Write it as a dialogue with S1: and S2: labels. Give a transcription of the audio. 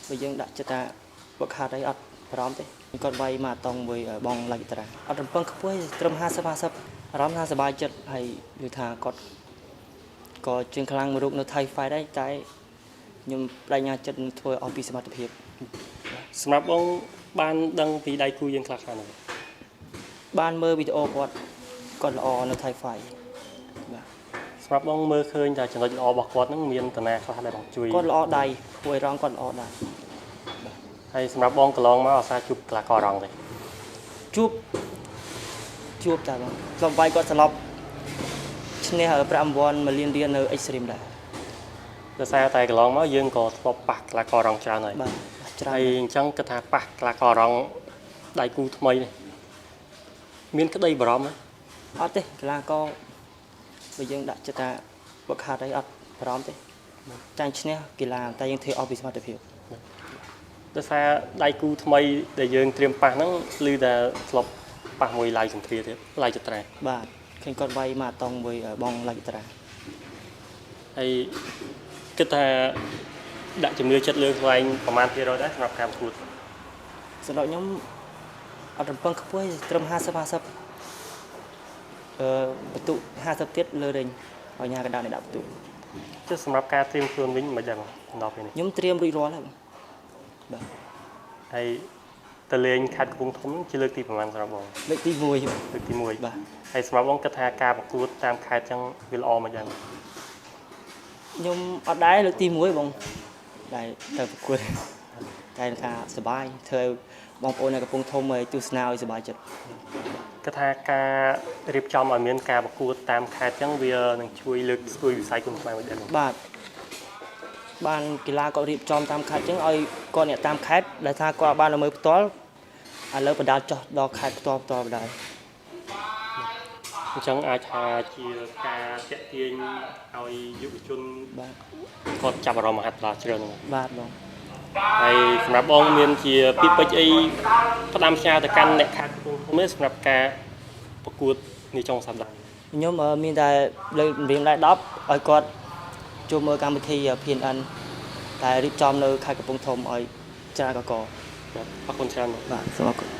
S1: បើយើងដាក់ចិត្តថាវឹកហាត់អីអត់បារម្ភទេគាត់វាយមកអតងមួយបងឡាច់តារាអត់រំពឹងខ្ពស់ទេត្រឹម50 50អារម្មណ៍ថាសប្បាយចិត្តហើយឮថាគាត់ក៏ជាងខ្លាំងមួយរូបនៅថៃ fight ដែរតែខ្ញុំបដិញ្ញាចិត្តនឹងធ្វើអស់ពីសមត្ថភាព។
S2: សម្រាប់បងបានដឹងពីដៃគូយើងខ្លះខ្លះហ្នឹង
S1: បានមើលវីដេអូគាត់គាត់ល្អនៅថៃ fight បាទ។
S2: សម្រាប់បងមើលឃើញថាចំណុចល្អរបស់គាត់ហ្នឹងមានតាណាខ្លះដែលបងជួយ
S1: គាត់ល្អដៃពួកអេរ៉ង់គាត់ល្អដៃ
S2: ហើយសម្រាប់បងកន្លងមកអាសាជួបកីឡាកររងទេ
S1: ជួបជួបតាបងធ្លាប់វាយគាត់ស្លាប់ឈ្នះប្រាក់រង្វាន់1លានរៀលនៅ Extreme ដែរ។
S2: ដោយសារតែកន្លងមកយើងក៏ធ្លាប់ប៉ះកីឡាកររងច្រើនហើយ
S1: បាទច្រើន
S2: ហើយអញ្ចឹងគិតថាប៉ះកីឡាកររងដៃគូថ្មីនេះមានក្តីបារម្ភទេ
S1: អត់ទេកីឡាករបើយើងដាក់ចិត្តថាវឹកហាត់អីអត់បារម្ភទេចាញ់ឈ្នះកីឡាតែយើងធ្វើអស់ពីសមត្ថភាព។
S2: ដោយសារដៃគូថ្មីដែលយើងត្រៀមប៉ះហ្នឹងឮតែធ្លាប់ប៉ះមួយឡាយសន្ទ្រាទៀតឡាយចត្រា
S1: បាទឃើញគាត់វាយមកអតងមួយបងឡាច់តារា
S2: ហើយគិតថាដាក់ជំនឿចិត្តលើខ្លួនឯងប្រមាណភាគរយដែរសម្រាប់ការប្រកួត
S1: សម្រាប់ខ្ញុំអត់រំពឹងខ្ពស់ទេត្រឹម50 50បន្ទុ50ទៀតលើរេញឲ្យញ៉ាកណ្ដាលនេះដាក់បន្ទុ
S2: ចុះសម្រាប់ការត្រៀមខ្លួនវិញមិនដែរបងដល់ពេលនេះ
S1: ខ្ញុំត្រៀមរួចរាល់ហើយបងបាទ។
S2: ហើយទៅលេងខេត្តកំពង់ធំជាលើកទីប្រហែលសម្រាប់បង
S1: លើកទី1បង
S2: លើកទី1
S1: បាទ។
S2: ហើយសម្រាប់បងគិតថាការប្រកួតតាមខេត្តចឹងវាល្អមិនដែរ
S1: ខ្ញុំអត់ដែរលើកទី1បងដែលទៅប្រកួតតែថាសប្បាយធ្វើឲ្យបងប្អូននៅកំពង់ធំឲ្យទស្សនាឲ្យសប្បាយចិត្ត។
S2: គិតថាការរៀបចំឲ្យមានការប្រកួតតាមខេត្តចឹងវានឹងជួយលើកស្ទួយវិស័យគុនខ្មែរមិនដែរបង
S1: បាទបានកីឡាគាត់រៀបចំតាមខេត្តចឹងឲ្យគាត់អ្នកតាមខេត្តដែលថាគាត់បានទៅមើលផ្ទាល់ឥឡូវបណ្ដាលចោះដល់ខេត្តផ្ទាល់ផ្ទាល់បណ្ដាល
S2: អញ្ចឹងអាចថាជាការតាក់ទាញឲ្យយុវជន
S1: បាទ
S2: គាត់ចាប់អារម្មណ៍មហាត់ឡាច្រើនហ្នឹង
S1: បាទបង
S2: ហើយសម្រាប់បងមានជាពាក្យពេចន៍អីផ្ដាំផ្ញើទៅកាន់អ្នកខេត្តកំពង់ធំទេសម្រាប់ការប្រកួតនាចុងសប្តាហ៍
S1: ខ្ញុំមានតែលើករៀមដែរ10ឲ្យគាត់ចូលមើលកម្មវិធី PNN តែរៀបចំនៅខេត្តកំពង់ធំឲ្យច្រើនកក
S2: បាទអរគុណច្រើនបង
S1: បាទសូមអរគុណ។